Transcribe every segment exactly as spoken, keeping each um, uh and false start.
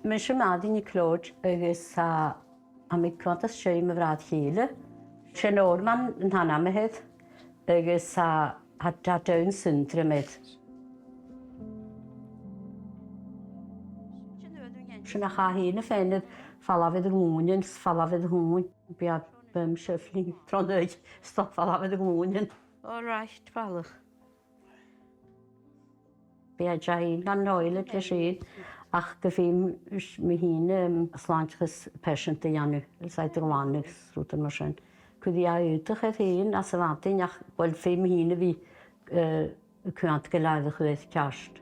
Mise Màiri NicLeòid agus, a, tha mi a' coimhead air mo bhràthair-chèile. 'S e Norman an t-ainm a th' air agus, a, tha, tha e Down syndrome air. Sin a chaidh fhèin a' faighinn air falbh air a' ghùin, air falbh air a' ghùin. Bidh e, bidh mise a' faighinn tron oidhche, 's dòcha, falbh air a' ghùin. All right, falach. Bidh e a' dèanamh nan oilbhean leis fhèin, ach gu feum mi fhìn, em, slàinteachas pearsanta a dhèanamh, is e iad a' glanadh 's rudan mar sin. Cuiridh e aodach air fhèin anns a' mhadainn, ach uill, feumaidh mi fhìn a bhith, eh, a' coimhead gu lèir air a' chuid ceart.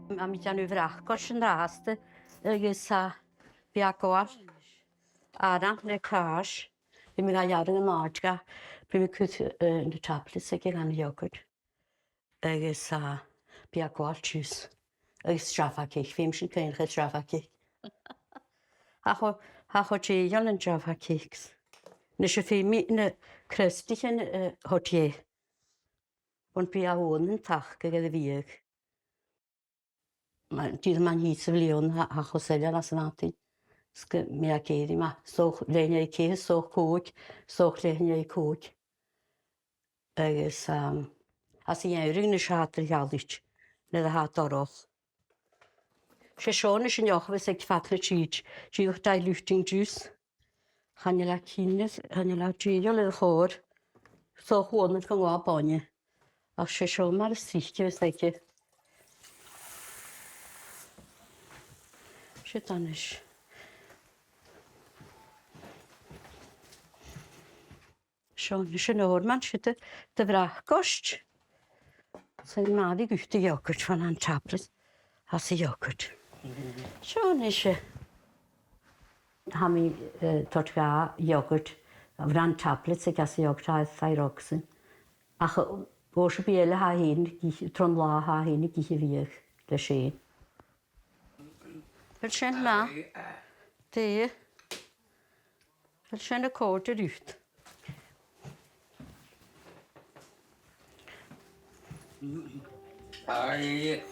Tha mi a' dèanamh bhracaist an-dràsta agus, a, bidh e a' gabhail aran le càis. Bidh mi ga ghearradh an àirde, bidh mi a' cur, eh, na tablets aige dhan yogurt. Agus, a, bidh e a' gabhail juice. Agus Jaffa cake, feumaidh sinn cuimhneachadh air Jaffa cake. Tha e cho, tha e cho dèidheil an Jaffa cakes. Nise, feumaidh mi na crostaichean, eh, cho dèidheil. Bhon bidh e uaireannan tachdte air a' bhiadh. Ma, dìreach mar a nì thu sa bhliadhna, tha, tha e cho soilleir anns a' mhadainn. 'S gu, bidh e ag èirigh mar, 's dòcha leth-uair an dèidh ceithir, 's dòcha còig, 's dòcha leth-uair an dèidh còig. Agus, um, anns a' gheamhradh, 's e a tha a' gealltainn, nuair a tha e dorch. 'S e seo a-nis an fheoil a bhios aig fad na tìde, dìreach diluting juice. Chan eil e cinnteach, chan eil e dèidheil air a' chòir. 'S dòcha uaireannan gun gabh e bainne. Ach 's e seo mar as trice a bhios aige. Siud a-nis. Seo a-nis an Norman, siud do, do bhracaist. 'S e mar a dh'fhaodadh tu yogurt fhaighinn ann an tablet às a' yogurt. Seo a-nis e. Tha mi, eh, toirt dha yogurt, bhon an tablets aige às a' yogurt, tha e thyroxine. Ach, eh, uair sam bith eile tha e fhèin ag ithe, tron latha tha e fhèin ag ithe a' bhiadh leis fhèin. A bheil sin math? Dè? A bheil sin a' còrdadh riut? Aidh.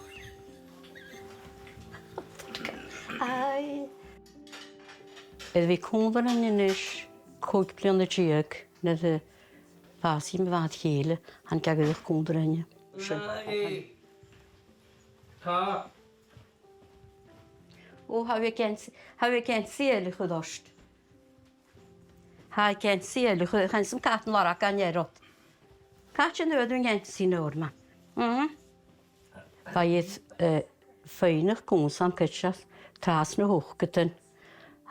Aidh. Air a bhith còmhla rinn a-nis còig bliadhna deug, nuair a bhàsaich mo mhàthair-chèile, thàinig e a dh'fhuireach còmhla rinne. Aidh. Tha. Ò, tha thu a' geansaidh, tha thu a' geansaidh eile a chur ort. Tha thu a' geansaidh eile a chur, chan eil fhios agam càit an lorg e an-dràsta. Càit an d' fhuair thu an geansaidh, a Norman? Mm? Bha iad, eh, a' faighneachd dhòmhsa an cuideachd, tràth sna h-ochdadan,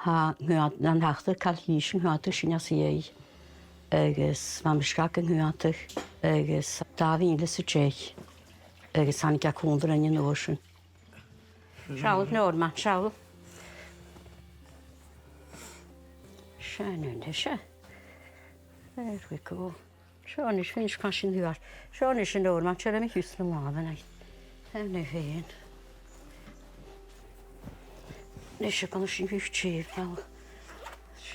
tha, nan tachradh càil chì sinn, choimheadas sinn às a dhèidh. Agus bha mise gan coimheadadh, agus dà mhìle 's a deich. Agus thàinig e còmhla rinn an uair sin. Seall, a Norman, seall. Sin e, sin e. There we go. Seo a-nis, feuch càit an do dh'fhuair. Seo a-nis, a Norman, tha mi a' cur na làmhan air. Sin e fhèin. Nis, a' gabhail sin bhith tì, bheil.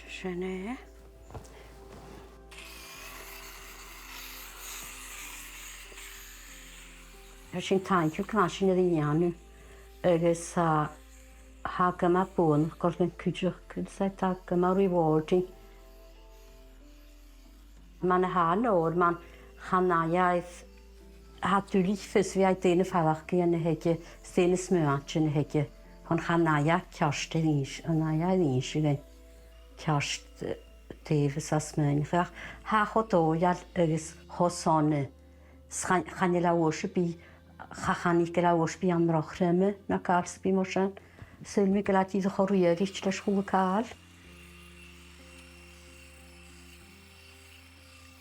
Sin e. Tha sinn taingeil gu bheil sinn air a dhèanamh agus, a, tha e gu math buannachd a dhol gun cuideachd, agus tha e gu math rewarding. Mar a tha Norman, chan fhaigh e, tha e duilich fios a bhith aig dè na faireachdainnean a th' aige, 's dè na smaointean a th' aige, chun chan fhaigh e ceart a-rithist, chan fhaigh e a-rithist a dh'aindeoin ceart, eh, dè bhios e a' smaoineachadh. Tha e cho dòigheil agus cho sona. 'S chan, chan eil e uair sam bith, cha, chan eil e uair sam bith ann ro throm no càil sam bith mar sin. Saoil mi gu bheil e dìreach cho riaraichte leis a h-uile càil.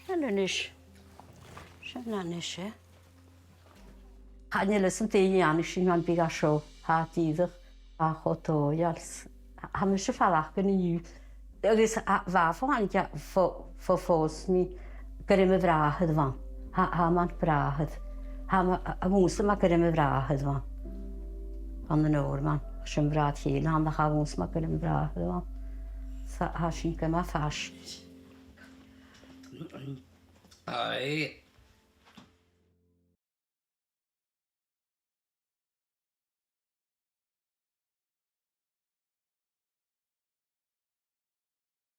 Sin a-nis. Sin a-nis e. Chan eil fhios agam dè dhèanadh sinn mar a bhiodh e seo, tha e dìreach, tha e cho dòigheil. Tha mise a' faireachdainn an-diugh, agus a, bha fo, thàinig e fo, fo phòs mi gur e mo bhràthair a bh' ann. Tha, tha e mar bhràthair. Tha mi, a, a' cunntadh mar gur e mo bhràthair a bh' ann. Ann an Norman, 's e mo bhràthair-chèile a th' ann, ach tha e a' cunntadh mar gur e mo bhràthair a bh' ann. 'S tha, tha sin gu math faisg. Aye.